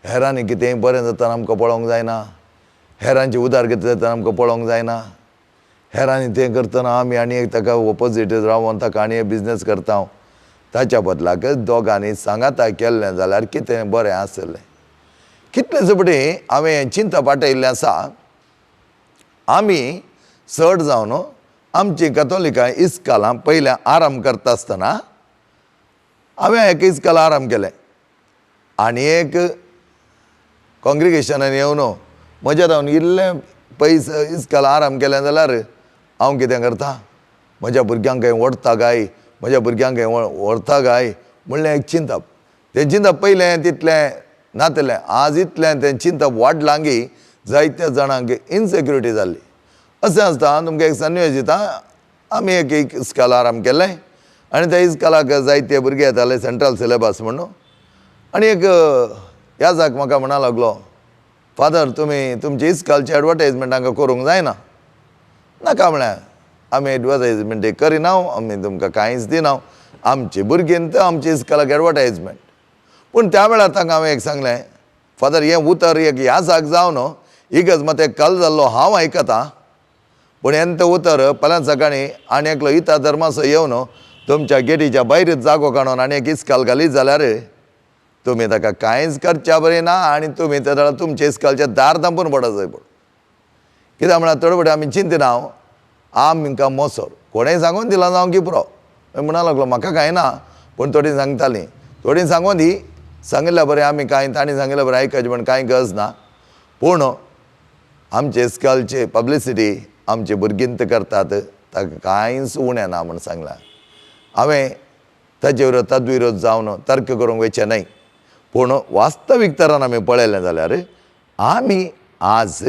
हेरांनी कितेंय बरें जाता आमकां पळोवंक जायना, हेरांची उदारगत जाता आमकां पळोवंक जायना, हेरांनी तें करतना आमी आनी एक ताका ओपोजीट रावन ताका आनी एक बिजनेस करता. ताच्या बदलाक दोगांनी सांगाता केल्लें जाल्यार कितें बरें आसलें. कितले चपटी हांवें चिंता पाटयल्लें आसा, आमी चड जावन आमची कथोलिकां इस्कालां पयलें आराम करता आसतना हांवें एक इस्काल आराम केलें आनी एक काँग्रिगेशनान येवन म्हज्या रावन इल्लें पयस इस्काल आराम केलें जाल्यार हांव कितें करता, म्हज्या भुरग्यांक खंय ओडटा काय, म्हज्या भुरग्यांक खंय व्हरता काय म्हणलें एक चिंतप. तें चिंतप पयलें तितलें नातलें, आज इतलें तें चिंतप वाडलां की जायत्या जाणांक इनसेक्युरिटी जाल्ली. अशें आसता तुमकां एक सन्निवेश दिता, आमी एक एक इस्काल आराम केलें आनी त्या इस्कालाक जायते भुरगे येताले सेंट्रल सिलेबस म्हणून. आनी एक याजाक म्हाका म्हणा लागलो, फादर तुमी तुमची इस्कालची एडवर्टायजमेंट हांकां करूंक जायना. नाका म्हळ्यार आमी एडवर्टायजमेंट करिना, आमी तुमकां कांयच दिना, आमची भुरगीं तर आमची इस्कालाक एडवर्टायजमेंट. पूण त्या वेळार तांकां हांवें एक सांगलें, फादर हें उतर एक याजाक जावन इगर्ज मात एक कल जाल्लो हांव आयकतां, पूण हें तें उतर फाल्यां सकाळीं आनी एकलो इता धर्माचो येवन तुमच्या गेटीच्या भायर जागो काडून आनी एक इस्काल घालीत जाल्यार तुमी ताका कांयच करच्या बरें ना आनी तुमी त्या वेळार तुमच्या इस्कालचें दार धांपून पडत जाय. पूण कित्याक म्हळ्यार थोडे फावटी आमी चिंतना आमकां मोसर कोणेंय सांगून दिलां जावं की पुरो म्हणा लागलो म्हाका कांय ना, पूण थोडीं सांगतालीं, थोडीं सांगून दी सांगिल्ल्या बरें आमी कांय तांणी सांगिल्ल्या बरें आयकचें म्हण कांय गरज ना. पूण आमचे इस्कालची पब्लिसिटी आमचे भुरगीं करतात ताका कांयच उणें ना म्हण सांगलां. हांवें ताजे विरोध तद्विरोध जावन तर्क करूंक वयचें न्हय, पूण वास्तवीक तरान आमी पळयलें जाल्यार आमी आज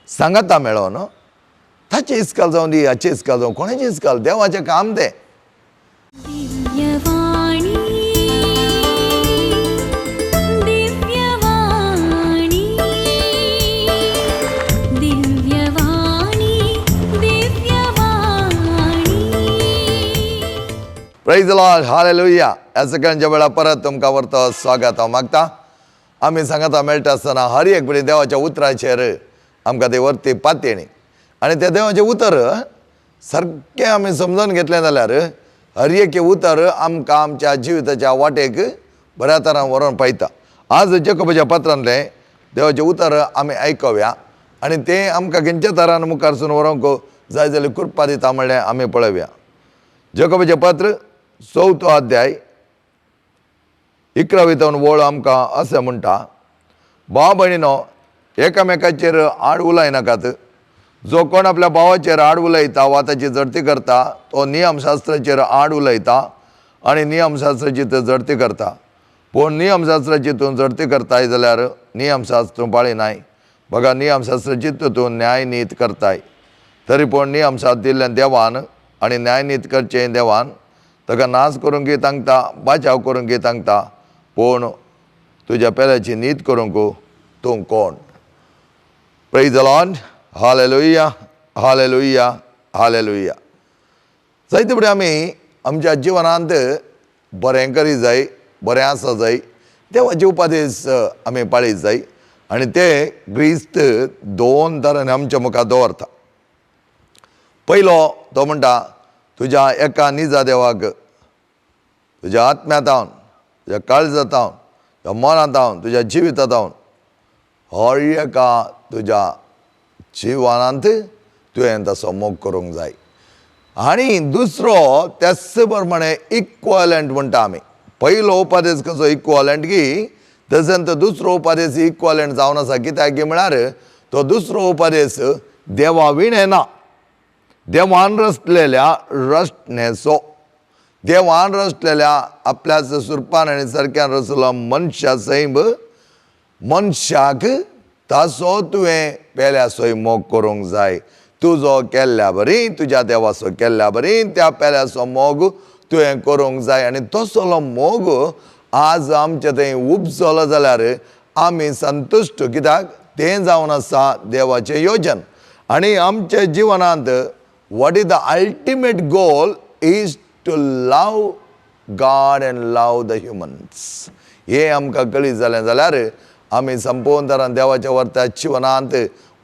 सांगाता मेळोन ताचें इस्काल जावं दी, हाचें इस्काल जावं, कोणाचें इस्काल, देवाचें काम तें. Divyavani Divyavani Divyavani Divyavani. Praise the Lord, hallelujah. ह्या सकाळच्या वेळा परत तुमकां वरतो स्वागत हांव मागता. आमी सांगाता मेळटा आसतना हर एक बरी देवाच्या उतराचेर आमकां ते वरती पातयेणी आनी त्या देवाचें उतर सारकें आमी समजून घेतलें जाल्यार हर एक उतर आमकां आमच्या जिविताच्या वाटेक बऱ्या तरान व्हरोन पायता. आज जेकोबाच्या पत्रांतलें देवाचें उतर आमी आयकोया आनी तें आमकां खंयच्या तरान मुखारसून व्हरूंक जाय जाल्यार कृपा दिता म्हणलें आमी पळोवया. जेकोबाचें पत्र चवथो अध्याय 11 वी वळ आमकां अशें म्हणटा, भाव भयणीनो एकामेकाचेर आड उलयनाकात. जो कोण आपल्या भावाचेर आड उलयता वा ताची जडती करता तो नियमशास्त्राचेर आड उलयता आनी नियमशास्त्राची तो जडती करता. पूण नियमशास्त्राची तूं जडती करताय जाल्यार नियमशास्त्र तूं पाळिनाय, बघा नियमशास्त्राची तूं न्यायनीत करताय. तरी पूण नियमशास्त्र दिल्लें देवान आनी न्यायनीत करचें देवान ताका नाश करूंक तांकता, बाचाव करूंक तांकता, पूण तुज्या पेल्याची नीत करूंक तूं कोण? Praise the Lord, hallelujah, hallelujah, hallelujah. जायते फुडें आमी आमच्या जिवनांत बरें करी जाय, बरें आसा जाय, देवाचे उपदेश आमी पाळीत जाय आनी ते क्रिस्त दोन तरांनी आमच्या मुखार दवरता. पयलो तो म्हणटा तुज्या एका निजा देवाक तुज्या आत्म्यांत, तुज्या काळजांत, तुज्या मनांत, तुज्या जिवितांत हर एका तुज्या जिवनांत तुवें तसो मोग करूंक जाय. आनी दुसरो त्याच प्रमाणे इक्वलंट म्हणटा आमी. पयलो उपदेश कसो इक्वलंट की तशेंच दुसरो उपदेश इक्वलंट जावन आसा. कित्याक की म्हळ्यार तो दुसरो उपदेश देवा विणें ना, देवान रचलेल्या रचणेचो, देवान रचलेल्या आपल्याच सुरपान आनी सारक्यान रचलो मनशा सैम मनशाक ताचो तुवें पेल्याचोय मोग करूंक जाय. तुजो केल्ल्या बरी तुज्या देवाचो केल्ल्या बरी त्या पेल्याचो मोग तुवें करूंक जाय. आनी तसलो मोग आज आमचे थंय उपजलो जाल्यार आमी संतुश्ट, कित्याक तें जावन आसा देवाचें योजन. आनी आमच्या जिवनांत what is the ultimate goal is to love God and love the humans. हें आमकां कळीत जालें जाल्यार आमी संपूर्ण तरान देवाच्या वर्त्या जिवनांत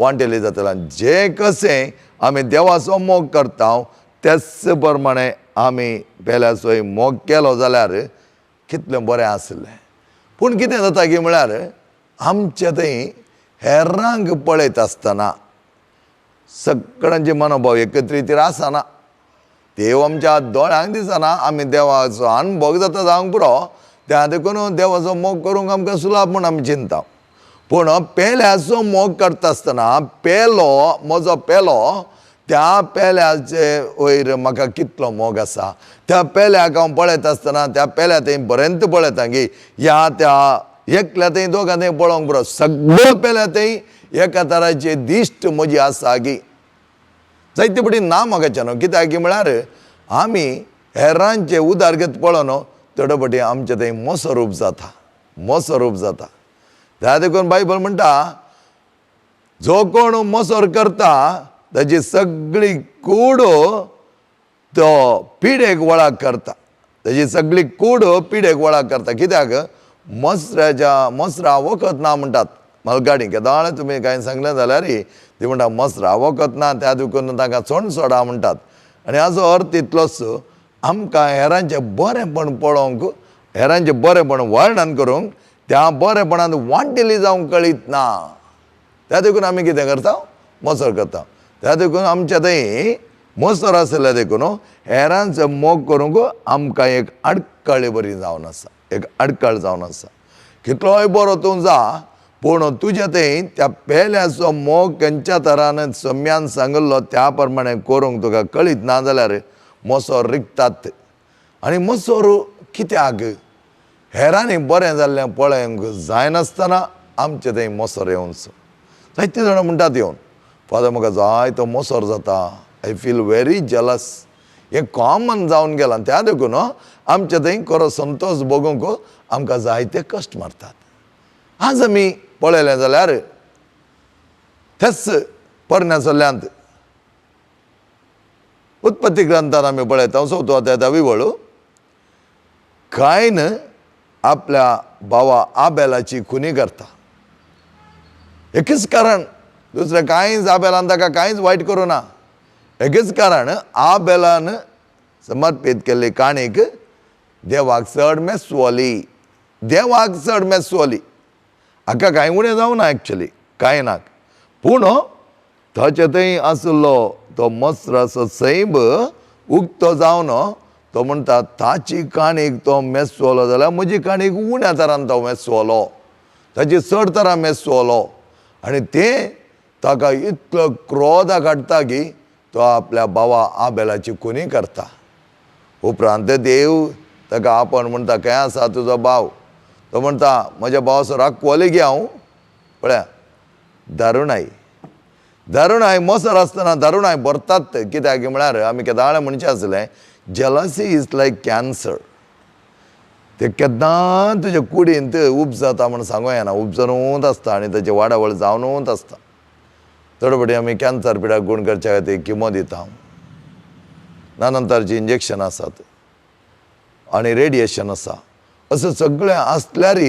वांटेली जातले. आनी जें कशें आमी देवाचो मोग करता तेच प्रमाणे आमी पेल्याचोय मोग केलो जाल्यार कितलें बरें आसलें. पूण कितें जाता की म्हळ्यार आमचे थंय हेरांक पळयत आसतना सगळ्यांचे मनोभाव एकत्रीत आसना. देव आमच्या दोळ्यांक दिसना, आमी देवाचो अनुभव जाता जावंक पुरो, त्या देखून देवाचो मोग करूंक आमकां सुलाभ म्हूण आमी चिंता. पूण पेल्याचो मोग करता आसतना पेलो म्हजो पेलो त्या पेल्याचे वयर म्हाका कितलो मोग आसा, त्या पेल्याक हांव पळयता आसतना त्या पेल्या थंय बरेंच पळयता की ह्या त्या एकल्या थंय दोगां थंय पळोवंक पुरो, सगळ्या पेल्या थंय एका तराची दिश्ट म्हजी आसा की जायते फावटी ना म्हाका न्हू. कित्याक की म्हळ्यार आमी हेरांचे उदारगत पळोवन थोडे फावटी आमचे थंय मोसरूप जाता, मोसरूप जाता. त्या देखून बायबल म्हणटा जो कोण मोसर करता ताजी सगळी कूड तो पिडेक वळख करता, ताजी सगळी कूड पिडेक वळख करता. कित्याक मसऱ्याच्या मसरा वखद ना म्हणटात मलगाडी. केदाळ तुमी कांय सांगलें जाल्यार ती म्हणटा मसरा वखद ना, त्या देखून तांकां सोण सोडा म्हणटात. आनी हाजो अर्थ इतलोच, आमकां हेरांचें बरेंपण पळोवंक, हेरांचें बरेंपण वर्णन करूंक, त्या बरेंपणांत वांटेली जावंक कळीत ना. त्या देखून आमी कितें करता, मसर करता. त्या देखून आमच्या थंय मसर आशिल्ल्या देखून हेरांचो मोग करूंक आमकां एक आडखळी बरी जावन आसा, एक आडखळ जावन आसा. कितलोय बरो तूं जा, पूण तुज्या थंय त्या पेल्याचो मोग खंयच्या तरान सम्यान सांगिल्लो त्या प्रमाणे करूंक तुका कळीत ना जाल्यार मसर रिगतात. आनी मसर कित्याक हेरांनी बरें जाल्लें पळोवंक जायनासतना आमचे थंय मसर येवचो. जायते जाणां म्हणटात येवन, फादर म्हाका जायतो मसर जाता, I feel very jealous. हें कॉमन जावन गेलां. त्या देखून आमचे थंय खरो संतोश भोगूंक आमकां जायते कश्ट मारतात. आज आमी पळयलें जाल्यार तेच पोरण्या सल्ल्यांत उत्पत्ती ग्रंथान आमी पळयता चवथो अध्याय विवळू, कायन आपल्या भावा आबेलाची खुनी करता. एकच कारण, दुसरें कांयच आबेलान ताका कांयच वायट करूं ना. एकच कारण, आबेलान समर्पीत केल्ली काणीक देवाक चड मेसवली, देवाक चड मेसवली. हाका कांय उणें जावना एक्चुली कांय नाक, पूण ताचे थंय आशिल्लो तो मसराचो सैब उक्तो जावन तो म्हणटा ताची काणीक तो मेसवलो जाल्यार म्हजी काणीक उण्या तरान तो मेसवलो, ताची चड तरान मेसवलो. आनी तें ताका इतलो क्रोधाक हाडटा की तो आपल्या भावा आबेलाची खुनी करता. उपरांत देव ताका आपण म्हणटा खंय आसा तुजो भाव? तो म्हणटा म्हज्या भावाचो राखवले गी हांव. पळया दारुणाय, दारुणाय मोसर आसतना दारुणाय भरतात. कित्याक म्हळ्यार आमी केदाळ म्हणचें आसलें जेलसी is like cancer. ते केन्ना तुज्या कुडींत उपजाता म्हण सांगू येना, उपजनूच आसता आनी ताची वाडावळ जावनूच आसता. थोडे फावटी आमी कॅन्सर पिड्याक गूण करच्या खातीर किमो दिता, ना नंतरची इंजेक्शन आसात आनी रेडिएशन आसा. अशें सगळें आसल्यारय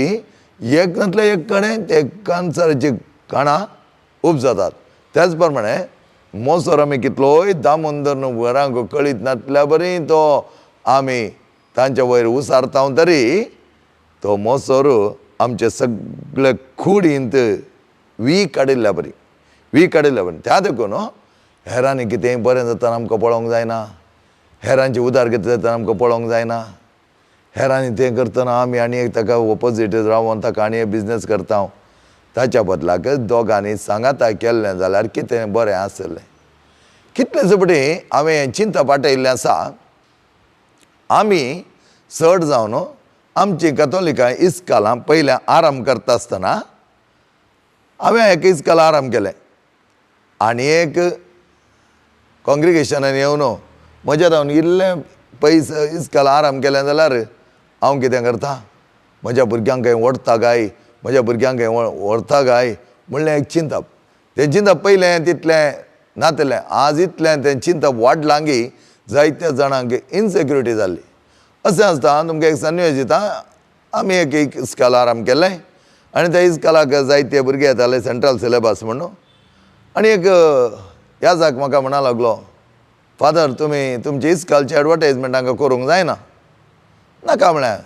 एक नातल्यार एक कडेन ते कॅन्सराची कणां उपजातात. त्याच प्रमाणे मोसर आमी कितलोय दामून धरून घरांक कळीत नातल्या बरी तो आमी तांच्या वयर उसारता तरी तो मोसर आमचे सगळे कुडींत वीख काडिल्ल्या बरी, वीख काडिल्ल्या बरी. त्या देखून हेरांनी कितेंय बरें जाता आमकां पळोवंक जायना, हेरांची उदारगत जाता आमकां पळोवंक जायना, हेरांनी तें करतना आमी आनी एक ताका ओपोजीट रावन ताका आनी एक बिजनेस करता. ताच्या बदलाक दोगांनी सांगाता केल्लें जाल्यार कितें बरें आसलें. कितले फावटी हांवें चिंता पाटयल्लें आसा, आमी चड जावन आमची कथोलिकां इस्कालां पयलें आराम करता आसतना हांवें एक इस्काल आराम केलें आनी एक कॉंग्रिगेशनान येवन म्हज्या रावन इल्लें पयस इस्काल आराम केलें जाल्यार हांव कितें करता, म्हज्या भुरग्यांक खंय व्हरता काय, म्हज्या भुरग्यांक खंय व्हरता काय म्हणलें एक चिंतप. तें चिंतप पयलें तितलें नातलें, आज इतलें तें चिंतप वाडलां की जायत्या जाणांक इनसेक्युरिटी जाल्ली. अशें आसता तुमकां एक सन्निवेश दिता, आमी एक इस्काल आराम केलें आनी त्या इस्कॉलाक जायते भुरगे येताले सेंट्रल सिलेबस म्हणून. आनी एक याजाक म्हाका म्हणा लागलो, फादर तुमी तुमची इस्कॉलची एडवर्टायजमेंट हांगा करूंक जायना. नाका म्हळ्यार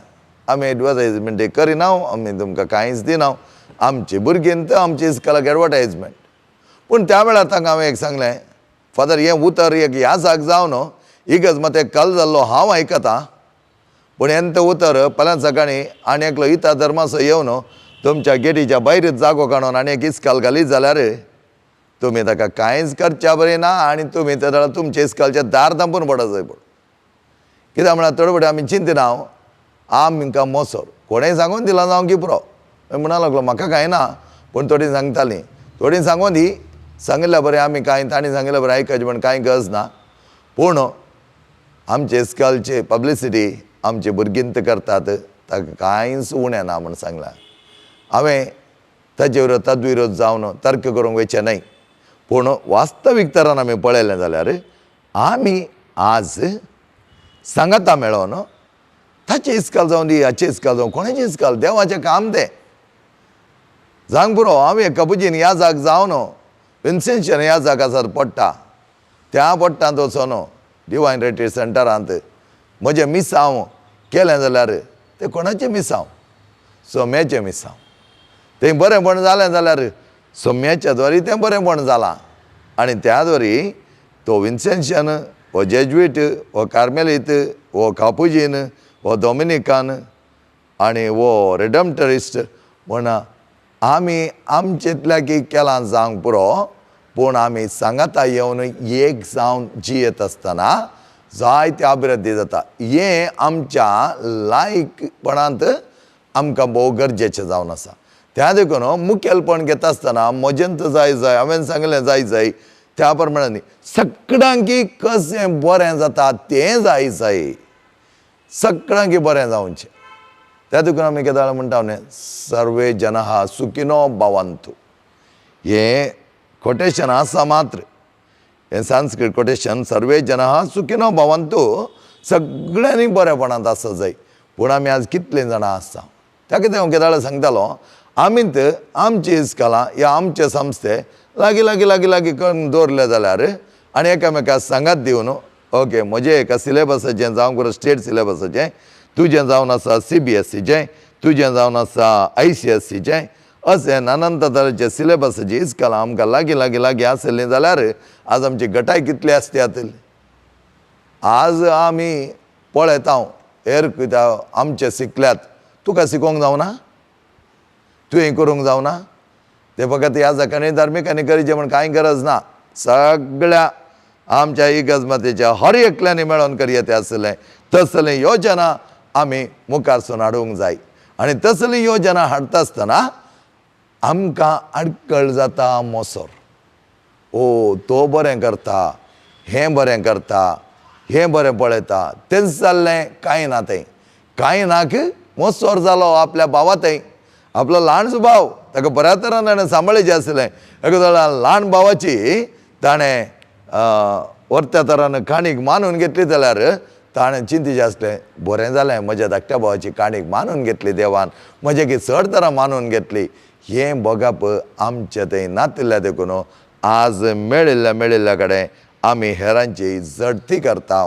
आमी एडवर्टायजमेंट करिना, आमी तुमकां कांयच दिना, आमची भुरगीं तर आमची इस्कॉलाक एडवर्टायजमेंट. पूण त्या वेळार तांकां हांवें एक सांगलें, फादर हें उतर एक याजाक जावन इगर्ज मात एक कल जाल्लो हांव आयकतां, पूण हें तें उतर फाल्यां सकाळीं आनी एकलो इता धर्माचो येवन तुमच्या गेटीच्या भायरच जागो काडून आनी एक इस्कॉल घालीत जाल्यार तुमी ताका कांयच करच्या बरें ना आनी तुमी त्या वेळार तुमच्या इस्कॉलचें दार धांपून पडत जाय. पूण कित्याक म्हळ्यार थोडे फावटी आमी चिंतना आमकां मोसोर कोणेंय सांगून दिलां जावं की पुरो म्हणा लागलो म्हाका कांय ना, पूण थोडीं सांगतालीं, थोडीं सांगून दी सांगिल्ल्या बरें आमी कांय तांणी सांगिल्ल्या बरें आयकचें म्हण कांय गरज ना. पूण आमचे इस्कॉलची पब्लिसिटी आमचे भुरगीं करतात ताका कांयच उणें ना म्हण सांगलां. हांवें ताजे विरोध तद्विरोध जावन तर्क करूंक वयचें न्हय, पूण वास्तवीक तरान आमी पळयलें जाल्यार आमी आज सांगाता मेळोन ताचें इस्कॉल जावं दी, हाचें इस्कॉल जावं, कोणाचें इस्कॉल, देवाचें काम तें जावंक पुरो. हांव एक कबुजीन ह्या जाग जावन विन्सेन्शन ह्या जाग आसात पडटा त्या पडटांत वचोन डिवायन रिट्रीट सेंटरांत म्हजें मिसांव केलें जाल्यार तें कोणाचें मिसांव, सोम्याचें मिसांव. तें बरेंपण जालें जाल्यार सोम्याच्या द्वारी तें बरेंपण जालां आनी त्या द्वारी तो विन्सेन्शन हो जेज्वीट हो कार्मेलीत हो कापुजीन हो डॉमिनिकान आनी हो रिडम्टरिस्ट म्हण आमी आमचेंतल्या की केलां जावंक पुरो, पूण आमी सांगाता येवन एक जावन जियेत आसतना जायते अभिवृद्धी जाता. हें आमच्या लायकपणांत आमकां भोव गरजेचें जावन आसा. त्या देखून मुखेलपण घेता आसतना म्हजेंत जाय जाय हांवें सांगलें जाय जाय त्या प्रमाणे सगळ्यांकी कशें बरें जाता तें जाय जाय, सगळ्यांकी बरें जावचें. त्या देखून आमी केदाळ म्हणटा न्ही, सर्वे जनाः सुखिनो भवन्तु. हें कोटेशन आसा मात्र, हें संस्कृत कोटेशन, सर्वे जनाः सुखिनो भवन्तु, सगळ्यांनी बरेपणांत आसा जाय. पूण आमी आज कितलीं जाणां आसा त्या कितें हांव केदाळ सांगतालो, आमीत आमची इस्कॉलां या आमचे संस्थे लागीं लागीं लागीं लागीं करून दवरले जाल्यार आनी एकामेका सांगात दिवन ओके म्हजें एका सिलेबसाचें जावं करून स्टेट सिलेबसाचें, तुजें जावन आसा CBSEचें, तुजें जावन आसा ICSEचें, अशें नानांत तरेचे सिलेबसाची इस्कॉलां आमकां लागीं लागीं लागीं आसलीं जाल्यार आज आमची गटाय कितली आसती जातली. आज आमी पळयता हेर कित्याक आमचे शिकल्यात, तुका शिकोवंक जावना, तुवें करूंक जावना, तें फकत ह्या जाकांनी धार्मिकांनी करचें म्हण कांय गरज ना. सगळ्या आमच्या इगर्जमातेच्या हर एकल्यांनी मेळोन करया तें आसलें तसलें योजना आमी मुखारसून हाडूंक जाय. आनी तसली योजना हाडटा आसतना आमकां आडकळ जाता मोसोर, ओ तो बरें करता, हें बरें करता, हें बरें पळयता, तेंच जाल्लें कांय ना थंय कांय नाक मोसोर जालो आपल्या भावा थंय. आपलो ल्हानसो भाव ताका बऱ्या तरान ताणें सांबाळचें आसलें, एका ल्हान भावाची ताणें व्हरत्या तरान काणीक मानून घेतली जाल्यार ताणें चिंतीचें आसलें, बरें जालें म्हज्या धाकट्या भावाची काणीक मानून घेतली देवान, म्हजे की चड तरां मानून घेतली. हें बगप आमचें थंय नातिल्ल्या देखून आज मेळिल्ल्या मेळिल्ल्या कडेन आमी हेरांची झडती करता,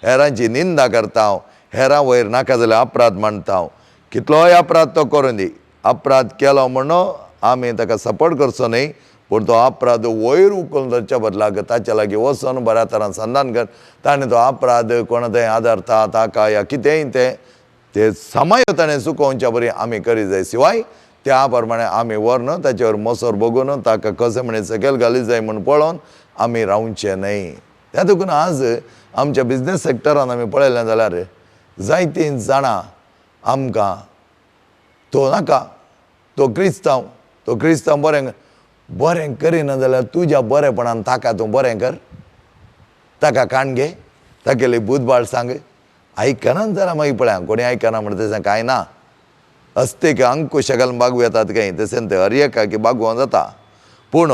हेरांची निंदा करता, हेरां वयर नाका जाल्यार अपराध मांडटा. कितलोय अपराध तो करून दी, अपराध केलो म्हणून आमी ताका सपोर्ट करचो न्हय, पूण तो अपराध वयर उखलून धरच्या बदलाक ताच्या लागीं वचून बऱ्या तरान संधान कर, ताणें तो अपराध कोणा थंय आदारता ताका या कितेंय तें ते समय ताणें चुकोवच्या बरी आमी करी जाय. शिवाय त्या प्रमाणे आमी व्हरून ताचेर मोसोर बगून ताका कशें म्हणून सकयल घाली जाय म्हूण पळोवन आमी रावचें न्हय. त्या देखून आज आमच्या बिजनेस सेक्टरान आमी पळयलें जाल्यार जायतीं जाणां आमकां तो नाका, तो क्रिस्तांव, तो क्रिस्तांव बरें बरें करिना जाल्यार तुज्या बरेपणान ताका तूं बरें कर, ताका काण घे, तागेली बुदबाळ सांग. आयकना जाल्यार मागीर पळया कोणी आयकना म्हणटा तशें कांय ना. हस्तेक अंकुश घालून बागू येतात कांय तशें तें हर एकाक बागोवंक जाता, पूण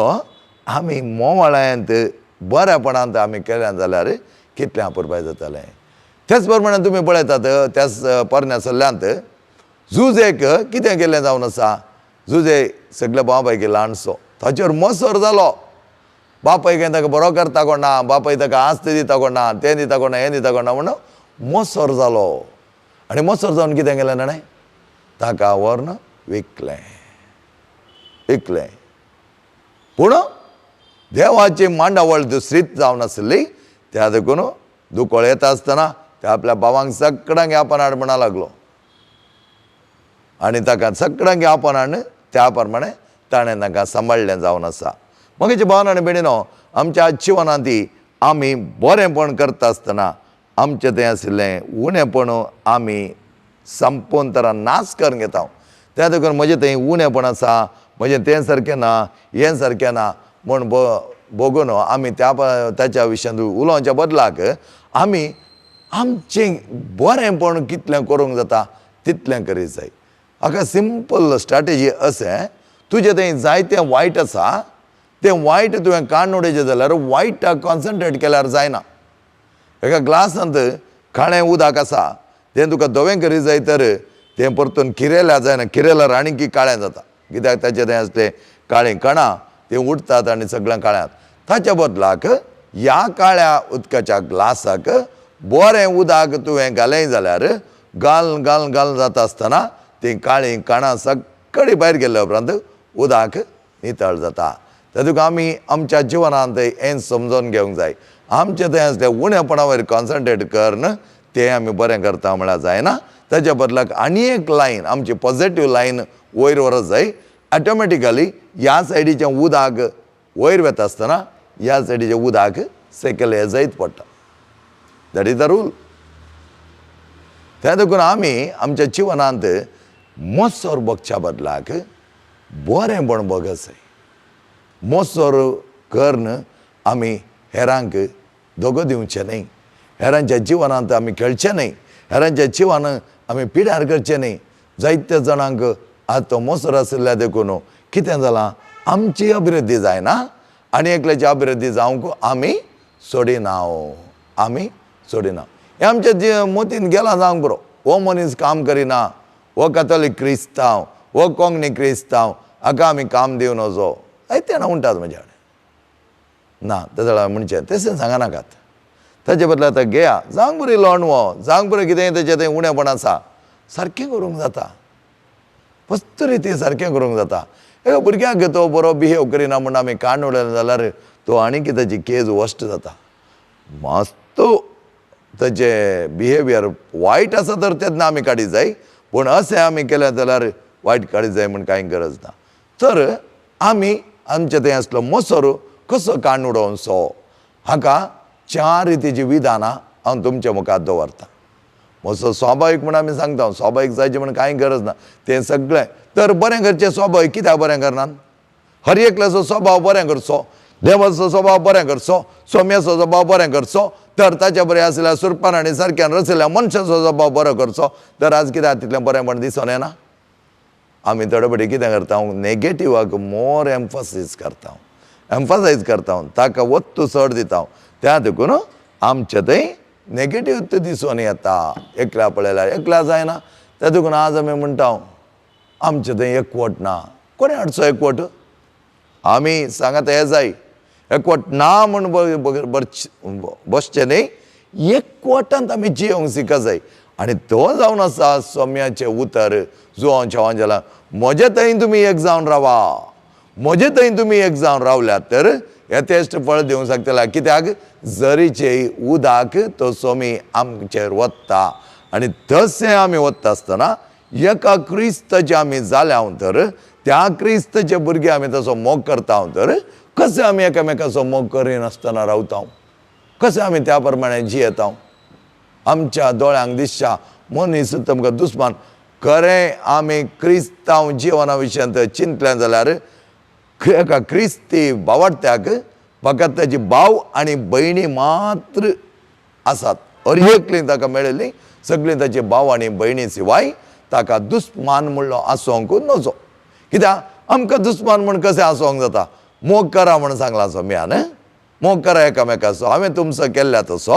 आमी मोवाळ्यांत बऱ्यापणांत आमी केलें जाल्यार कितलें अपुरबाय जातालें. त्याच प्रमाणे तुमी पळयतात त्याच पोरण्या सल्ल्यांत झूज एक कितें केलें जावन आसा, जुजे सगल्या भावा पैकी ल्हानसो, ताचेर मोसर जालो. बापाय काय ताका बरो करता कोणा, बापाय ताका आस्त दिता कोणा, तें दिता कोणा, हें दिता कोणा म्हणून मोसर जालो. आनी मोसर जावन कितें केलें ताणें? ताका व्हरून विकलें, विकलें. पूण देवाची मांडावळ दुसरीच जावन आसली. त्या देखून दुकळ येता आसतना त्या आपल्या भावांक सगळ्यांक आपण हाड म्हणा लागलो आनी ताका सगळ्यांक आपण हाडून त्या प्रमाणे ताणें तांकां सांबाळ्ळें जावन आसा. मगेचे भावन आनी भयणीनो, आमच्या जिवनांत आमी बरेंपण करता आसतना आमचें तें आशिल्लें उणेपण आमी संपूर्ण तरा नाश करून घेता. त्या देखून म्हजें थंय उणेपण आसा, म्हजें तें सारकें ना, हें सारकें ना म्हूण बगून आमी त्या ताच्या विशयांत उलोवच्या बदलाक आमी आमचें बरेंपण कितलें करूंक जाता तितलें करीत जाय. हाका सिंपल स्ट्रॅटेजी अशें, तुजें थंय जायतें वायट आसा, तें वायट तुवें काडून उडयचें जाल्यार वायटाक कॉन्सन्ट्रेट केल्यार जायना. एका ग्लासांत काळें उदक आसा, तें तुका धवें करीत जाय तर तें परतून किरेल्यार जायना, किरेल्यार आनीक काळें जाता. कित्याक ताचें तें आसलें काळीं कणां तीं उडटात आनी सगळ्यां काळ्यांत. ताच्या बदलाक ह्या काळ्या उदकाच्या ग्लासाक बरें उदक तुवें घालें जाल्यार घाल घाल घाल जाता आसतना तीं काळीं कणां सगळीं भायर गेल्ल्या उपरांत उदक नितळ जाता. तातूंत आमी आमच्या जिवनांत हें समजून घेवंक जाय. आमचें तें आसलें उणेपणा वयर कॉन्सन्ट्रेट करून तें आमी बरें करता म्हळ्यार जायना. ताच्या बदलाक आनी एक लायन आमची पॉझिटीव लायन वयर व्हरत जाय. ऑटोमॅटिकली ह्या सायडीचें उदक वयर वता आसतना ह्या सायडीचें उदक सकयल हें जायत पडटा. That is the rule. त्या देखून आमी आमच्या जिवनांत मोसर बगच्या बदलाक बरेंपण बगत जाय. मोसर करून आमी हेरांक धोको दिवचें न्हय, हेरांच्या जिवनांत आमी खेळचें न्हय, हेरांच्या जिवान आमी पिड्यार करचें न्हय. जायत्या जाणांक आतां तो मोसर आशिल्ल्या देखून कितें जालां, आमची अभिवृद्धी जायना आनी एकल्याची अभिवृद्धी जावंक आमी सोडिना, आमी सोडिना. हें आमच्या जे मोतीन गेलां जावंक बरो, हो मनीस काम करिना, हो कातोलीक क्रिस्तांव, हो कोंकणी क्रिस्तांव, हाका आमी काम दिवन वचो जायते जाणां म्हणटात म्हज्या कडेन. ना तें जाल्यार म्हणचें तशें सांगनाकात. ताचे बदला आतां घेया जावंक बरी लोणवो, जावंक बरें कितेंय तेचें तें उणेपण आसा, सारकें करूंक जाता, फक्त रिती सारकें करूंक जाता. एका भुरग्याक तो बरो बिहेव करिना म्हूण आमी काण उडयलें जाल्यार तो आनी कितें ताची केज वस्ट जाता. मस्त ताचें बिहेवियर वायट आसा तर तेन्ना आमी काडीत जाय, पूण अशें आमी केलें जाल्यार वायट काडीत जाय म्हूण कांय गरज ना. तर आमी आमचे थंय आसलो मोसर कसो काण उडोवचो हाका चार रितीचीं विधानां हांव तुमच्या मुखार दवरतां. मोसो स्वाभावीक म्हूण आमी सांगता, स्वाभावीक जायचें म्हूण कांय गरज ना, तें सगळें तर बरें करचें स्वाभावीक कित्याक बरें करनात? हर एकल्याचो स्वभाव बरें करचो, देवाचो स्वभाव बरें करचो, सोम्याचो स्वभाव बरें करचो, तर ताच्या बरें आसल्या सुरपान आनी सारक्यान रचल्या मनशाचो स्वभाव बरो करचो. तर आज कित्याक तितलें बरें म्हण दिसून येना? आमी थोडे फावटी कितें करता, नेगेटिवाक मोर एम्फासीस करता, एम्फासायज करता, ताका वत्तू चड दिता. त्या देखून आमचें थंय नेगेटीव दिसून येता. एकल्या पळयल्यार एकल्या जायना. त्या देखून आज आमी म्हणटा आमचें थंय एकवट ना. कोणें हाडचो एकवट? आमी सांगात हें जाय, एकवट ना म्हूण बसचें न्हय, एकवटांत आमी जियोंक शिका जाय. आनी तो जावन आसा सोम्याचें उतर जुवांच्या वांजेला, म्हजे थंय तुमी एक जावन रावा, म्हजे थंय तुमी एक जावन रावल्यात तर यथेश्ट फळ दिवंक शकतले. कित्याक जरीचें उदक तो सोमी आमचेर वता आनी तशें आमी वता आसतना एका क्रिस्ताचे आमी जाल्या तर त्या क्रिस्ताचे भुरगे आमी तसो मोग करता तर कशें आमी एकामेकाचो मोग करिनासतना रावता? कशें आमी त्या प्रमाणे जियेता? आमच्या दोळ्यांक दिसच्या मनीस तुमकां दुस्मान. खरें आमी क्रिस्तांव जिवना विशयांत चिंतलें जाल्यार एका क्रिस्ती बावडत्याक फकत ताची भाव आनी भयणी मात्र आसात. हर एकली ताका मेळिल्ली सगळीं ताची भाव आनी भयणी शिवाय ताका दुस्मान म्हणलो आसोंक नजो. कित्याक आमकां दुस्मान म्हूण कशें आसोंक जाता? मोग करा म्हूण सांगलां सोम्यान, मोग करा एकामेकाचो, हांवें तुमचो केल्ल्या तसो.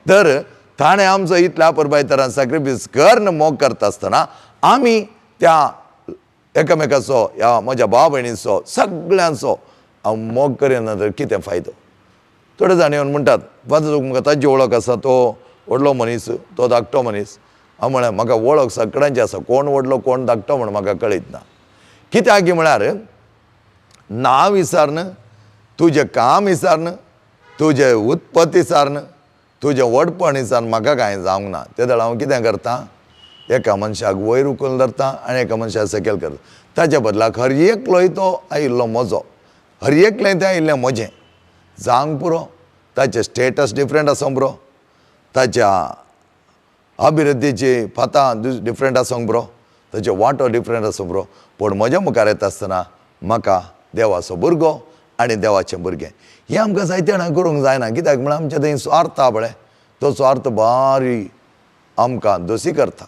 तर ताणें आमचो इतल्या परबाय तरान सॅक्रिफायस करून मोग करता आसतना आमी त्या एकामेकाचो ह्या म्हज्या भाव भयणीचो सगळ्यांचो हांव मोग करिना तर कितें फायदो. थोडे जाण येवन म्हणटात फादर म्हाका ताजी वळख आसा, तो व्हडलो मनीस, तो धाकटो मनीस. हांव म्हळें म्हाका वळख सगळ्यांची आसा, कोण व्हडलो कोण धाकटो म्हण म्हाका कळयत ना. कित्याक म्हळ्यार नांव विचारन, तुजें काम विचारन, तुजें उत्पत्ती विचारन, तुजें व्हडपण विचारन म्हाका कांय जावंक ना. ते वेळार हांव कितें करता, एका मनशाक वयर उखलून धरता आनी एका मनशाक सकयल करता. ताच्या बदलाक हर एकलोय तो आयिल्लो म्हजो, हर एकलें तें आयिल्लें म्हजें जावंक पुरो. ताचें स्टेटस डिफरंट आसूंक पुरो, ताच्या अभिवृद्धीची फातां डिफरंट आसूंक पुरो, ताचे वांटो डिफरंट आसूंक पुरो, पूण म्हज्या मुखार येता आसतना म्हाका देवाचो भुरगो आनी देवाचें भुरगें हें आमकां जायते जाणां करूंक जायना. कित्याक म्हळ्यार आमच्या थंय स्वार्थ आहा पळय, तो स्वार्थ भारी आमकां दोशी करता,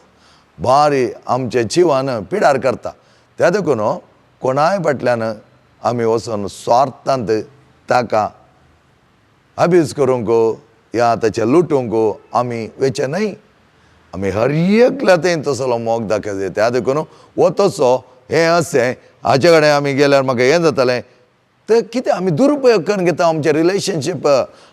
भारी आमचे जिवान पिडार करता. त्या देखून कोणाय फाटल्यान आमी वचून स्वार्थांत ताका अब्यूज करूंक या ताचें लुटूंक आमी वेचें न्हय. आमी हर एकल्या थंय तसलो मोग दाखयता. त्या देखून हो तसो हें अशें हाचे कडेन आमी गेल्यार म्हाका हें जातलें, तर कितें आमी दुरुपयोग करून घेता आमचे रिलेशनशीप,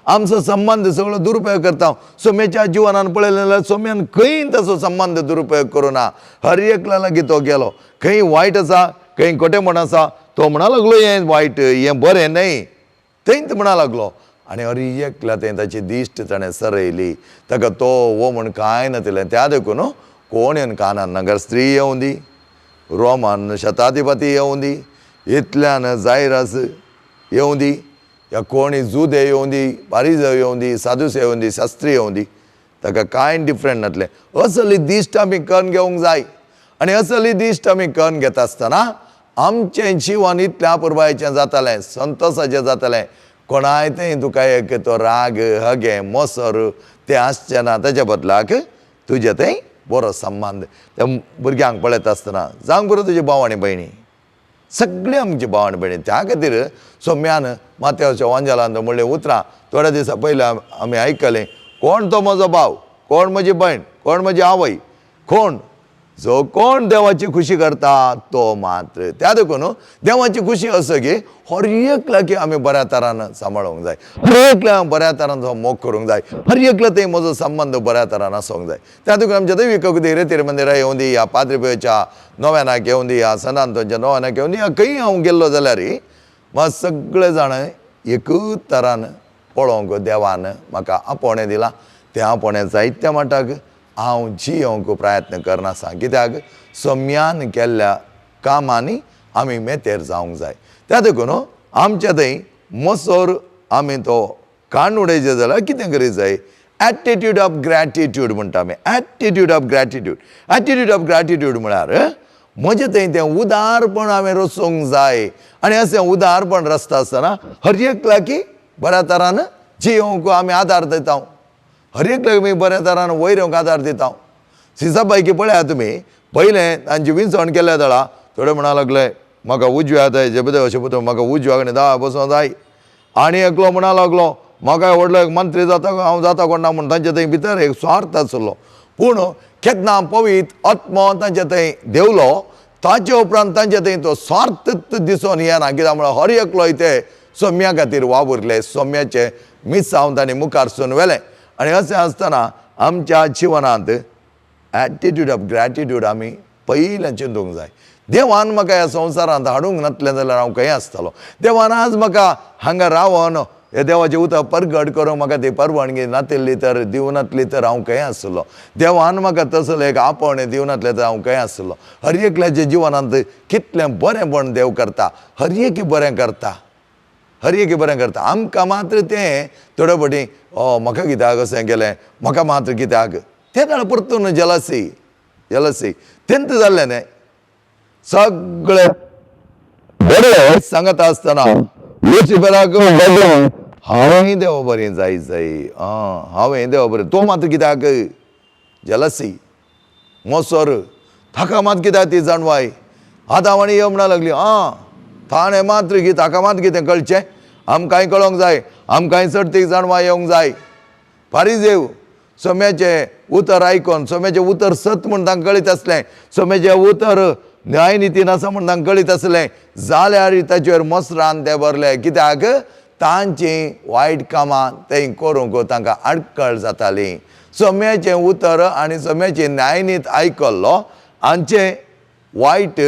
आमचो संबंद सगळो दुरुपयोग करता. सोम्याच्या जिवनान पळयलें जाल्यार सोम्यान खंय ताचो संबंद दुरुपयोग करूं ना. हर एकल्या लागीं तो गेलो, खंय वायट आसा खंय खोटेपण आसा तो म्हणा लागलो हें वायट हें बरें न्हय, थंयच म्हणा लागलो. आनी हर एकल्या थंय ताची दिश्ट ताणें सरयली, ताका तो हो म्हण कांय नातिल्लें. त्या देखून कोण येवन कानान नगर स्त्री येवं दी, रोमन शताधिपती येवं दी, इतल्यान जायरास येवं दी, या कोणी जुदे येवं दी, पारिज येवं दी, साधूस येवं दी, शास्त्री येवं दी, ताका कांय डिफरंट नासलें. असली दिश्ट आमी करून घेवंक जाय. आनी असली दिश्ट आमी करून घेता आसतना आमचें जिवन इतलें अपुरबायेचें जातालें, संतोसाचें जातालें. कोणाय थंय तुका एक तो राग हगे मोसर तें आसचें ना. ताच्या बदलाक तुजें थंय बरो संबंद त्या भुरग्यांक पळयता आसतना जावंक बरो तुजे भाव आनी भयणी, सगळीं आमची भाव आनी भयणी. त्या खातीर सोम्यान माथ्याच्या वांजेलान म्हणलें उतरां थोड्या दिसां पयलीं आमी आयकलें, कोण तो म्हजो भाव, कोण म्हजी भयण, कोण म्हजी आवय, कोण जो कोण देवाची खुशी करता तो मात्र. त्या देखून देवाची खुशी असो की हर एकल्या की आमी बऱ्या तरान सांबाळूंक जाय, हर एकल्या बऱ्या तरान तो मोग करूंक जाय, हर एकल्या थंय म्हजो संबंद बऱ्या तरान आसूंक जाय. त्या देखून आमच्या दैवीक रेतीर मंदिरां येवं दी, ह्या पाद्रीपेच्या नोव्यानाक येवं दी, ह्या सनांतोच्या नोव्यानाक येवं दी, ह्या खंय हांव गेल्लो जाल्यार म्हाका सगळे जाण एकूच तरान पळोवंक देवान म्हाका आपोवणें दिलां. तें आपोवणें जायत्या मठाक हांव जियोवंक प्रयत्न करनासा. कित्याक सम्यान केल्ल्या कामांनी आमी मेतेर जावंक जाय. त्या देखून आमच्या थंय मोसोर आमी तो काण उडयचें जाल्यार कितें करीत जाय, एटिट्यूड ऑफ ग्रॅटिट्यूड म्हणटा आमी. Attitude of gratitude, attitude of gratitude म्हळ्यार म्हजें थंय तें उदारपण हांवें रचोवंक जाय. आनी अशें उदारपण रचता आसतना हर एकल्या की बऱ्या तरान जियोवंक आमी आदार दिता, हर एकल्याक आमी बऱ्या तरान वयर येवंक आदार दिता. सिसाबायकी पळयात तुमी, पयलें तांची विंचवण केल्या दळा थोडे म्हणा लागले म्हाका उजव्या जाय, जेबदेव अशें पुतो म्हाका उजव्या कडेन दाव्या बसूंक जाय. आनी एकलो म्हणा लागलो म्हाका व्हडलो एक मंत्री जाता हांव जाता कोण ना म्हूण तांचे थंय भितर एक स्वार्थ आसलो. पूण केन्ना पवित्र आत्मो तांचे थंय देवलो ताचे उपरांत तांचे थंय तो स्वार्थ दिसून येना. कित्याक म्हळ्यार हर एकलो ते सोम्या खातीर वावुरले, सोम्याचें मिसांव तांणी मुखार सून व्हेलें. आनी अशें आसतना आमच्या जिवनांत एटिट्यूड ऑफ ग्रॅटिट्यूड आमी पयलें चिंतूंक जाय. देवान म्हाका ह्या संवसारांत हाडूंक नासलें जाल्यार हांव खंय आसतलो. देवान आज म्हाका हांगा रावन हे देवाचें उतर परगट करूंक म्हाका ती परवानगी नातिल्ली तर दिवं नासली तर हांव खंय आसलो. देवान म्हाका तसलो एक आपोवणें दिवं नासलें तर हांव खंय आसलो. हर एकल्याच्या जिवनांत कितलें बरेंपण देव करता, हर एक बरें करता, हर एक बरें करता. आमकां मात्र तें थोडे फावटी म्हाका कित्याक अशें केलें, म्हाका मात्र कित्याक, तें जाणां परतून जेलसी जेलसी तेंत जाल्लें न्हय. सगळे बरें सांगता आसतना लुसिफराक हांवें देवा बरें जाय जाय, हांवें देवा बरें, तो मात्र कित्याक जेलसी मोसोर ताका मात कित्याक ती जाणवाय. आतां आनी यो म्हणा लागली ताणें मात्र की ताका मात कितें कळचें, आमकांय कळोंक जाय, आमकांय चडतीक जाणवाय येवंक जाय. फारीजेव सोम्याचें उतर आयकोन सोम्याचें उतर सत म्हूण तांकां कळीत आसलें, सोम्याचें उतर न्यायनिती नासा म्हूण तांकां कळीत आसलें, जाल्यार ताचेर मोसरान ते भरले, कित्याक तांची वायट कामां ते करूंक तांकां आडखळ जाताली. सोम्याचें उतर आनी सोम्याची न्यायनीत आयकल्लो हांचें वायट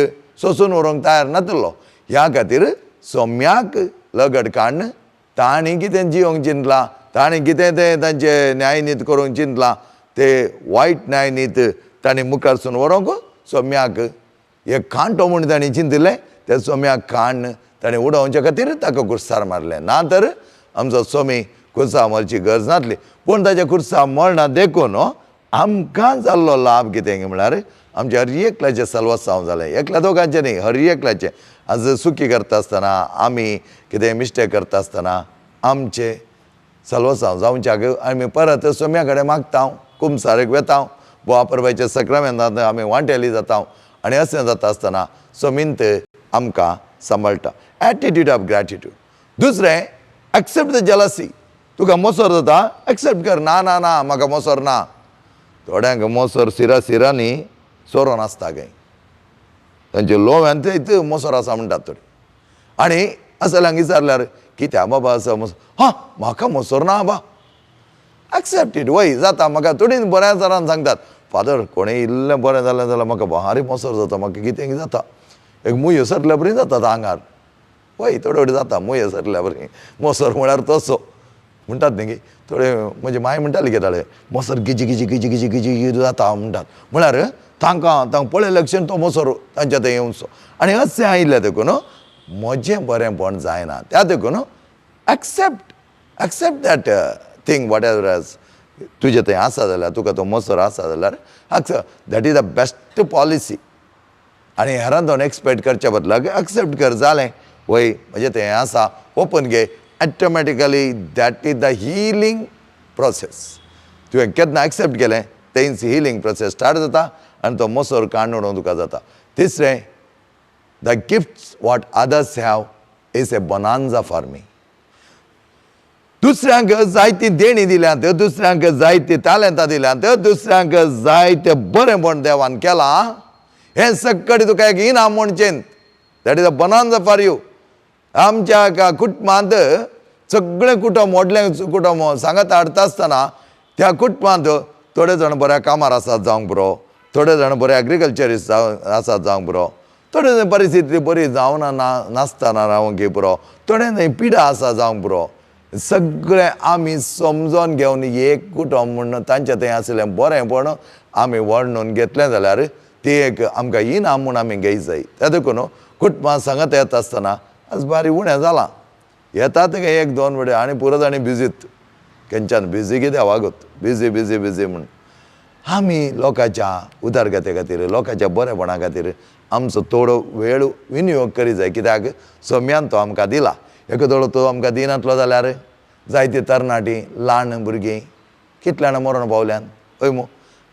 सोसून व्हरूंक तयार नातलो. ह्या खातीर सोम्याक लगड काडून तांणी कितें जिवंक चिंतलां, तांणी कितें तें तांचें न्यायनीत करूंक चिंतलां, ते वायट न्यायनीत तांणी मुखारसून व्हरूंक सोम्याक एक कांटो म्हूण तांणी चिंतिल्लें, त्या सोम्याक काण्ण ताणें उडोवच्या खातीर ताका कुर्सार मारलें. ना तर आमचो सोमी कुर्सा मारची गरज नासली, पूण ताच्या कुर्सा मरना देखून आमकां जाल्लो लाभ कितें म्हळ्यार आमच्या हर एकल्याचें सलवसांव जालें, एकल्या दोगांचें न्ही, हर एकल्याचें. आज सुकी करता आसतना आमी कितें मिस्टेक करता आसतना आमचें सलवसांव जावच्याक आमी परत सोम्या कडेन मागता, कुमसारेक वेता, बोवा परबाच्या सक्रामेंतांत आमी वांटेली जाता आनी अशें जाता आसतना सोमींत आमकां सांबाळटा. Attitude of gratitude. दुसरें, एक्सेप्ट the jealousy. तुका मोसर जाता, एक्सेप्ट कर, ना ना ना म्हाका मोसर ना. थोड्यांक मोसर सिरा सिरांनी सोरोन आसता खंय, तांचे लोव्यान ते मोसर आसा म्हणटात थोडी. आनी असल्यांक विचारल्यार कित्याक बाबा आसा मोसर, हां म्हाका मोसर ना बा, एक्सेप्ट it, वय जाता म्हाका. थोडी बऱ्या जाणान सांगतात, फादर कोणें इल्लें बरें जालें जाल्यार म्हाका भारी मोसर जाता, म्हाका कितें जाता, एक मुयो सरल्या बरी जाता आंगार. वय थोडे थोडे जाता मुयो सरल्या बरी, मोसर म्हळ्यार तसो म्हणटात न्ही की थोडे. म्हजी माय म्हणटाली कितें मोसर गिजी गिजी गिजी गिजी गिजी जाता म्हणटात, म्हळ्यार तांकां तांकां पळयलें लक्षण तो मोसर तांच्या थंय येवचो. आनी अशें आयिल्लें देखून म्हजें बरेंपण जायना, त्या देखून accept, accept that thing whatever as तुजें थंय आसा जाल्यार, तुका तो मोसर आसा जाल्यार accept, that is the best policy. आनी हेरांत एक्सपेक्ट करच्या बदलाक एक्सेप्ट कर, जालें, वय म्हजें थंय आसा, ओपन घे, automatically that is the healing process. तुवें केन्ना एक्सेप्ट केलें तेंच हिलींग प्रोसेस स्टार्ट जाता आनी तो मोसर काडून उडोवंक तुका जाता. तिसरें, the gifts what others have is a bonanza for me. दुसऱ्यांक जायती देणी दिल्यांत, दुसऱ्यांक जायती तालेंतां दिल्यांत, दुसऱ्यांक जायते बरेंपण देवान केलां, हें सगळें तुका एक इनाम म्हणचें, that is a bonanza for you. आमच्या एका कुटुंबांत सगळें कुटुंब व्हडलें कुटुंब सांगात हाडटा आसतना त्या कुटुंबांत थोडे जाण बऱ्या कामार आसात जावंक पुरो, थोडे जाण बरे एग्रीकल्चरिस्ट जावन आसात जावंक पुरो, थोडे जाण परिस्थिती बरी जावना ना नासतना रावंक पुरो, थोडे थंय पिडा आसा जावंक पुरो. सगळें आमी समजोन घेवन एक कुटुंब म्हूण तांचे थंय आशिल्लें बरेंपण आमी वर्णून घेतलें जाल्यार ती एक आमकां इनाम म्हूण आमी घेय जाय. त्या देखून कुटुंबां सांगात येता आसतना आज बारी उणें जालां, येतात काय एक दोन वडे आनी पुरो जाणी बिजीत, केन्च्यान बिजी कितें वागत बिजी बिजी बिजी म्हूण. आमी लोकांच्या उदरगते खातीर, लोकांच्या बरेपणा खातीर आमचो थोडो वेळ विनियोग करी जाय, कित्याक सम्यान तो आमकां दिला. एक थोडो तो आमकां दिनातलो जाल्यार जायती तरणाटी ल्हान भुरगीं कितल्या जाणां मरण पावल्यान हय मू.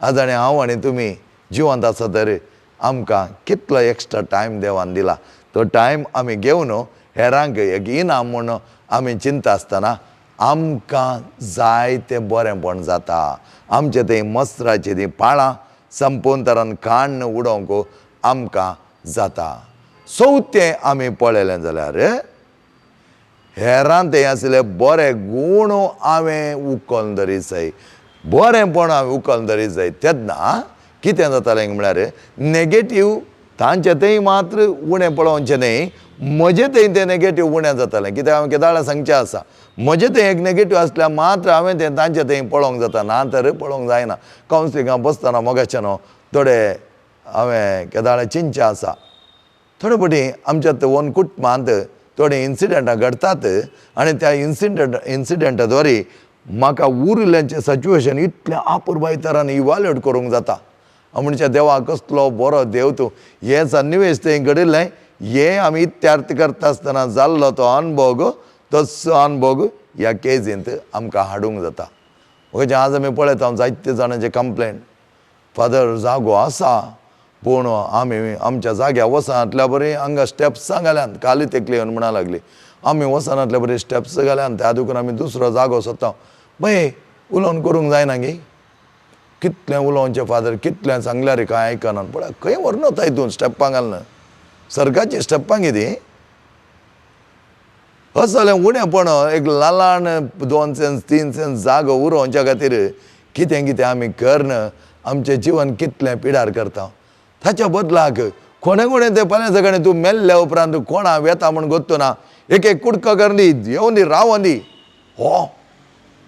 आज आनी हांव आनी तुमी जिवंत आसा तर आमकां कितलो एक्स्ट्रा टायम देवान दिला, तो टायम आमी घेवन हेरांक एक इनाम म्हूण आमी चिंता आसतना आमकां जायतें बरेंपण जाता. आमचें थंय मसराचीं तीं पाळां संपूर्ण तरान काण्ण उडोवंक आमकां जाता. चवथें आमी पळयलें जाल्यार हेरान थंय आशिल्ले बरे गूण हांवें उखलून दवरीत जाय, बरेंपण हांवें उखलून दवरीत जाय. तेन्ना कितें जातालें म्हळ्यार नेगेटीव तांचे थंय मात्र उणें पळोवचें न्ही, म्हजें थंय तें नेगेटीव उणें जातालें. कित्याक हांवें केदाळा सांगचें आसा, म्हजें थंय एक नेगेटीव आसल्यार मात्र हांवें तें तांचे थंय पळोवंक जाता, ना तर पळोवंक जायना. कावन्सिलिंगाक बसतना मोगाचें न्हू थोडे हांवें केदाळा चिंतचें आसा, थोडे फावटी आमच्या वन कुटुंबांत थोडे इन्सिडंटां घडटात आनी त्या इन्सिडंटा द्वारे म्हाका उरिल्ल्याचें सिच्युएशन इतलें अपुरबाय तरान इवाल्युएट करूंक जाता. म्हणजे देवा कसलो बरो देव तूं, हें सन्निवेश थंय घडिल्लें, हें आमी इत्यार्थ करता आसतना जाल्लो तो अनभोग, तसो अनभोग ह्या केजींत आमकां हाडूंक जाता. म्हणजे आज आमी पळयता जायते जाणांचे कंप्लेन, फादर जागो आसा पूण आमी आमच्या जाग्यार वचनातल्या बरी हांगा स्टेप्सां घाल्यात, काली तेकली येवन म्हणा लागली आमी वचनातल्या बरी स्टेप्स घाल्यात, त्या देखून आमी दुसरो जागो सोदता. पळय उलोवन करूंक जायना गी, कितलें उलोवचें फादर, कितलें सांगल्यार कांय आयकना. पळय खंय व्हरून वता हितून स्टेपांक घालना, सर्गाची स्टेपां कितें असलें उणेपण एक ल्हान 2 सेंस 3 सेंस जागो उरोवच्या खातीर कितें कितें आमी करून आमचें जिवन कितलें पिडार करता. ताच्या बदलाक कोणें कोणें तें फाल्यां सकाळीं तूं मेल्ल्या उपरांत कोणा वेता म्हूण गोत्तो ना, एक एक कुडको करून दी, येवन दी, रावन दी. हो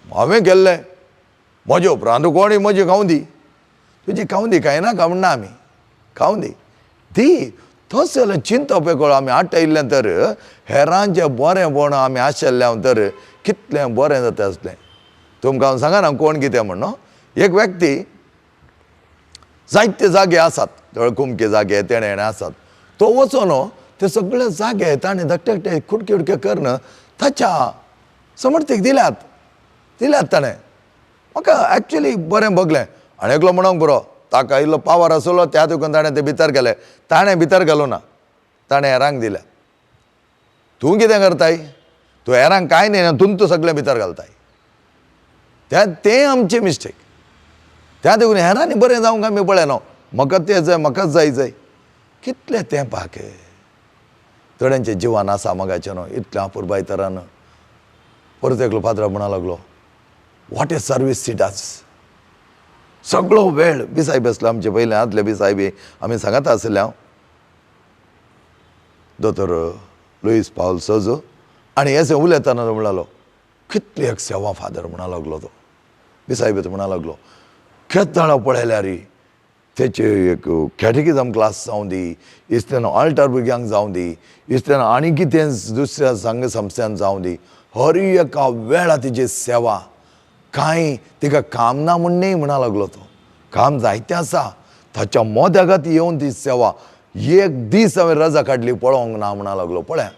हांवें केल्लें, म्हजे उपरांत कोणी म्हजी खावं दी, तुजी खावं दी, कांय ना खावं ना, आमी खावं दी ती. तशें जाल्यार चिंतप एकळ आमी आटयल्लें तर हेरांचें बरेंपण आमी आशिल्लें तर कितलें बरें जाता आसलें. तुमकां हांव सांगना कोण कितें म्हण. एक व्यक्ती जायते जागे आसात, कुमके जागे तेणे हेणे आसात, तो वचोन ते सगळे जागे ताणें धाकटे धाकटे कुडके कुडके करून ताच्या समर्थीक दिल्यात दिल्यात ताणें. म्हाका एक्चुली बरें भोगलें. आनी एकलो म्हणोंक पुरो ताका इल्लो पावर आसलो त्या देखून ताणें ते भितर गेले, ताणें भितर घालूं ना, ताणें हेरांक दिल्या. तूं कितें करताय, तूं हेरांक कांय न्ही, तूं तूं सगळें भितर घालताय. तें आमचें मिस्टेक. त्या देखून हेरांनी बरें जावंक आमी पळयना, म्हाका तें जाय, म्हाकाच जाय जाय. कितलें तें पाक थोड्यांचें जिवन आसा मगाचें न्हू इतलें अपुरबाय तरान. परत एकलो पाद्रा म्हणा लागलो, what a service she does. सगळो वेळ बिसायब आसलो आमचे पयलें आदले बिसायबी आमी सांगता आसले हांव, दोतोर लुईस पावल सोजो. आनी अशें उलयतना तो म्हणालो कितली एक सेवा फादर म्हणा लागलो. तो बिसायब म्हणा लागलो केदळा पळयल्यार तेचे एक कॅटेकिजम क्लास जावं दी, इस्तेन ऑल्टर भुरग्यांक जावं दी, इस्तेन आनी कितें दुसऱ्या संघ संस्थ्यान जावं दी, हर एका वेळा तिची सेवा. कांय तिका काम ना म्हण न्ही म्हणा लागलो तो, काम जायतें आसा, ताच्या मोद्यागात येवन ती सेवा. एक दीस हांवें रजा काडली पळोवंक ना म्हणा लागलो. पळय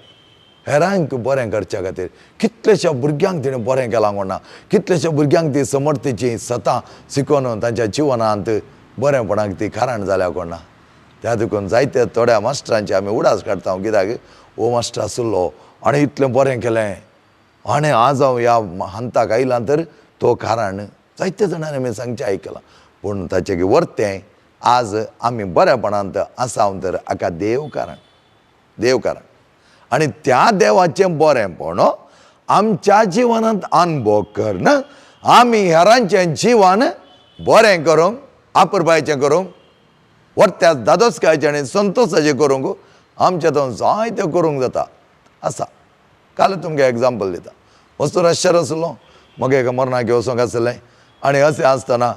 हेरांक बरें करच्या खातीर कितलेश्या भुरग्यांक तिणें बरें केलां कोणा, कितलेश्या भुरग्यांक ती समर्थीची सतां शिकोवन तांच्या जिवनांत बरेंपणाक ती कारण जाल्या कोणा. त्या देखून जायते थोड्या मास्टरांचे आमी उडास काडटा, कित्याक हो मास्टर आशिल्लो आनी इतलें बरें केलें आनी आज हांव ह्या हंताक आयलां तर तो कारण जायते जाणांनी आमी सांगचें आयकलां. पूण ताचें वर्तें आज आमी बरेपणांत आसा तर हाका देव कारण, देव कारण. आनी त्या देवाचें बरेंपण आमच्या जिवनांत अनुभव करून आमी हेरांचें जिवन बरें करूंक, आपुरबायचें करूंक, वर्त्या दादोसकायचें आनी संतोशाचें करूंक आमचें तो जायतें करूंक जाता आसा. काल तुमकां एग्जाम्पल दिता. वस्तू रश्शर आसलो, मगे एका मरणाक वचोंक आसलें आनी अशें आसतना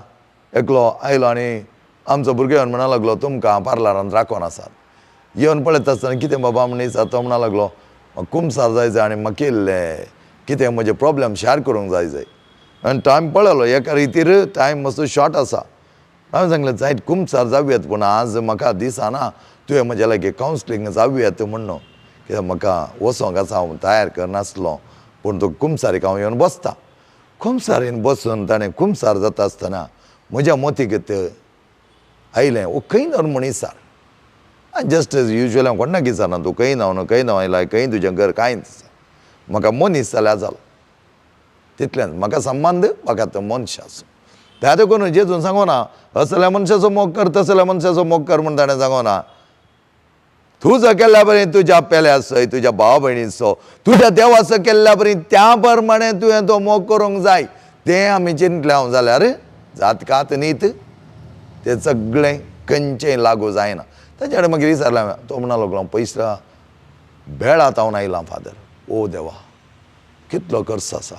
एकलो आयलो आनी आमचो भुरगो येवन म्हणा लागलो तुमकां पार्लरान राखोन आसात. येवन पळयता आसतना कितें बाबा म्हण दिसा तो म्हणा लागलो म्हाका कुमसार जाय जाय आनी म्हाका इल्लें कितें म्हजें प्रोब्लेम शेअर करूंक जाय जाय. आनी टायम पळयलो एका रितीर टायम मातसो शॉर्ट आसा. हांवें सांगलें जायत कुमसार जावयात पूण आज म्हाका दिसना तुवें म्हज्या लागीं कावन्सिलींग जावयात म्हण न्हू, कित्याक म्हाका वचोंक आसा, हांव तयार करनासलो पूण तूं कुमसारीक हांव येवन बसता. कुमसारीन बसून ताणें कुमसार जाता आसतना म्हज्या मोतीक आयलें ओ खंय न्हय म्हण विचार. जस्ट एज युजल हांव कोणाक विचारना तूं खंय न्हांवन खंय न्हांव आयला, खंय तुजें घर, कांय म्हाका मनीस जाल्यार जालो तितल्यान म्हाका संबंद म्हाका तो मनशाचो. त्या देखून जेजून सांगोना असल्या मनशाचो मोग कर तसल्या मनशाचो मोग कर म्हूण ताणें सांगोना. तूं जो केल्ल्या बरी तुज्या पेल्याचो, तुज्या भाव भयणीचो, तुज्या देवाचो केल्ल्या बरी त्या प्रमाणे तुवें तो मोग करूंक जाय. तें आमी चिंतलें हांव जाल्यार जात कात नीत तें सगळें खंयचें लागू जायना. ताचे कडेन मागीर विचारलें हांवें, तो म्हणा लागलो पयसल्या बेळात हांव आयलां फादर. ओ देवा कितलो खर्च आसा.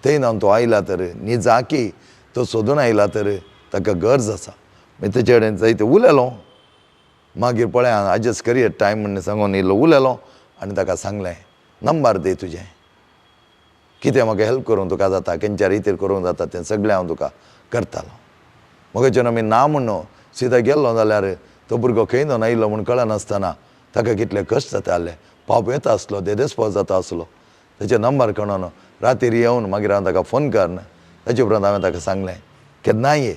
थंय ना तो आयला तर निजाकी तो सोदून आयला तर ताका गरज आसा. मागीर तेचे कडेन जायते उलयलो. मागीर पळय एडजस्ट करया टायम म्हण सांगून इल्लो उलयलो आनी ताका सांगलें नंबर दी तुजें, कितें म्हाका हेल्प करूंक तुका जाता, खंयच्या रितीर करूंक जाता तें सगळें हांव तुका करतालो. मगेच्यान आमी ना म्हणून सिधा गेल्लो जाल्यार तो भुरगो खंय न्हय आयलो म्हूण कळनासतना ताका कितले कश्ट जाताले. पाप येता आसलो, देदेस्पोर जाता आसलो. ताचे नंबर कणोन रातीर येवन मागीर हांवें ताका फोन कर. ताचे उपरांत हांवें ताका सांगलें केन्नाय ये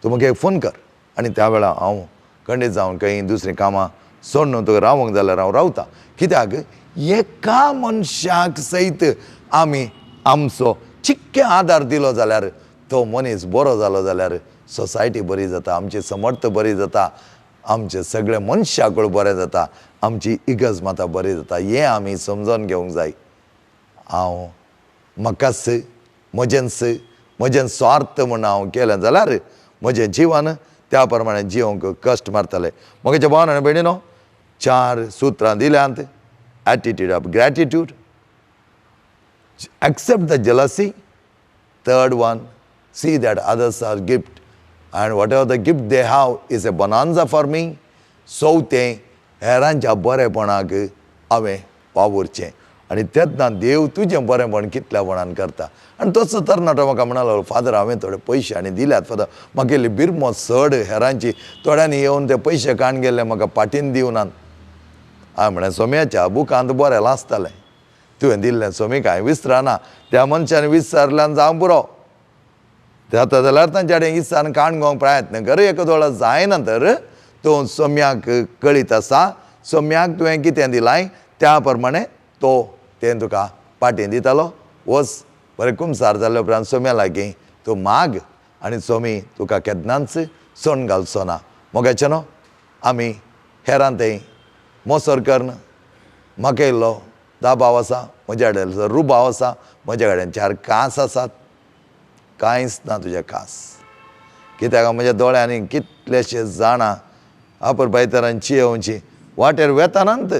तूं म्हाका एक फोन कर आनी त्या वेळार हांव खंडीत जावन खंय दुसरीं कामां सोडून तुका रावंक जाल्यार हांव रावता. कित्याक एका मनशाक सयत आमी आमचो चिक्के आदार दिलो जाल्यार तो मनीस बरो जालो जाल्यार सोसायटी बरी जाता, आमची समर्थ बरी जाता, आमचे सगळे मनशाकूळ बरें जाता, आमची इगर्ज माता बरी जाता. हें आमी समजून घेवंक जाय. हांव म्हाकाच म्हजेंच म्हजें स्वार्थ म्हूण हांव केलें जाल्यार म्हजें जिवन त्या प्रमाणे जिवंक कश्ट मारतले. म्हज्या भावान आनी भयणीनो, 4 सुत्रां दिल्यांत. Attitude of gratitude, accept the jealousy, third one, see that others are gift and whatever the gift they have is a bonanza for me. चवथें, हेरांच्या बरेपणाक हांवें वावुरचें आनी तेन्ना देव तुजें बरेंपण कितल्यापणान करता. आनी तोच तरणाटो म्हाका म्हणालो, फादर हांवें थोडे पयशे आनी दिल्यात फादर, म्हाका इल्ली बिरमो चड हेरांची, थोड्यांनी येवन ते पयशे काण गेल्ले म्हाका पाटीन दिवनात. हांवें म्हणलें, सोम्याच्या बुकांत बरें आसतालें, तुवें दिल्लें सोमी कांय विसरना, त्या मनशान विसरल्यान जावं पुरो. जाता जाल्यार तांच्या कडेन इसान काण घेवंक प्रयत्न कर, एक दोळो जायना तर तूं सोम्याक कळीत आसा, सोम्याक तुवें कितें दिलाय त्या प्रमाणे तो तें तुका पाटीं दितालो. वच बरें कुमसार जाल्या उपरांत सोम्या लागीं तूं माग आनी सोमी तुका केन्नाच सण घालचो ना. मोगाचें न्हू, आमी हेरां थंय मोसर करून म्हाका इल्लो दाबाव आसा, म्हज्या कडेन रुबाव आसा, म्हज्या कडेन 4 कांस आसात, कांयच ना तुज्या कांस. कित्याक म्हज्या दोळ्यांनी कितलेशे जाणां आपर भायतरान जियेवची वाटेर वेतानात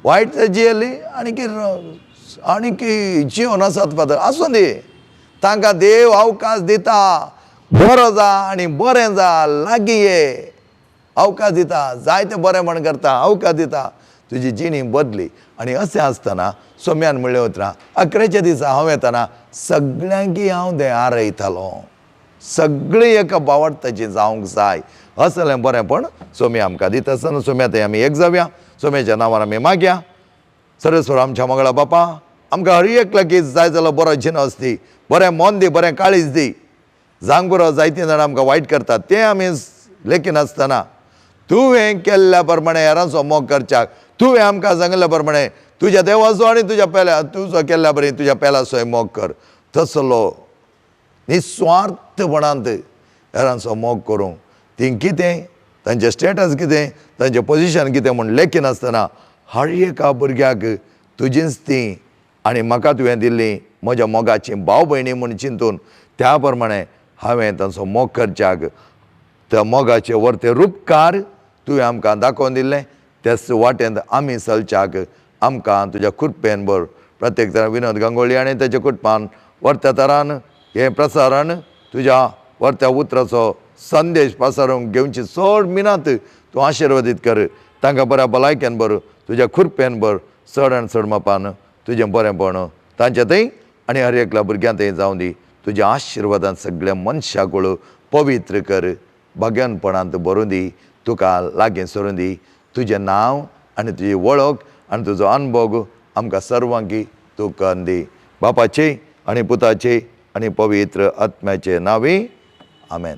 वायट जियेली आनी आनी जिवन आसात फादर, आसूं दी, तांकां देव अवकाश दिता, बरो जा आनी बरें जा, लागीं ये, अवकाश दिता, जायते बरें म्हण करता, अवकाश दिता, तुजी जिणी बदली. आनी अशें आसतना सोम्यान म्हणलें उतरां, 11च्या दिसा हांव येतना सगळ्यांकी हांव तें आरयतालो, सगळीं एका बावडताची जावंक जाय असलें बरेंपण सोमी आमकां दिता आसतना सोम्या थंय आमी एक जावया, सोम्याच्या नांवान आमी मागया. सरस्वर आमच्या मंगळा बापा, आमकां हर एक लागीं जाय जाल्यार बरो जिनस दी, बरें मन दी, बरें काळीज दी. जावंक पुरो जायतीं जाणां आमकां वायट करतात तें आमी लेखिनासतना तुवें केल्ल्या प्रमाणे हेरांचो मोग करच्याक, तुवें आमकां सांगिल्ल्या प्रमाणे तुज्या देवाचो आनी तुज्या पेल्या तुजो केल्ल्या बरी तुज्या पेल्याचोय मोग कर, तसलो निस्वार्थपणांत हेरांचो मोग करूंक तीं कितें तांचें स्टेटस कितें तांचें पोजिशन कितें म्हूण लेखिनासतना हर एका भुरग्याक तुजीच ती आनी म्हाका तुवें दिल्ली म्हज्या मोगाची भाव भयणी म्हूण चिंतून त्या प्रमाणे हांवें तांचो मोग करच्याक त्या मोगाचे वर्ते रुपकार तुवें आमकां दाखोवन दिल्लें त्याच वाटेंत आमी चलच्याक आमकां तुज्या कृपेन भर. प्रत्येक जाण विनोद गांगोळी आनी ताच्या कुटुंबान वर्त्या तरान हें प्रसारण तुज्या वर्त्या उतराचो संदेश पसारूंक घेवची चड मिनात तूं आशिर्वादीत कर, तांकां बऱ्या भलायकेन भर, तुज्या खुरपेन भर, चड आनी चड मापान तुजें बरेंपण तांच्या थंय आनी हर एकल्या भुरग्यां थंय जावं दी. तुज्या आशिर्वादान सगळ्या मनशाकूळ पवित्र कर, भाग्यानपणांत भरूं दी, तुका लागीं सरूं दी. तुजें नांव आनी तुजी वळख आनी तुजो अनभोग आमकां सर्वांकी तूं करून दी. बापाचे आनी पुताचे आनी पवित्र आत्म्याचे नांवी आमेन.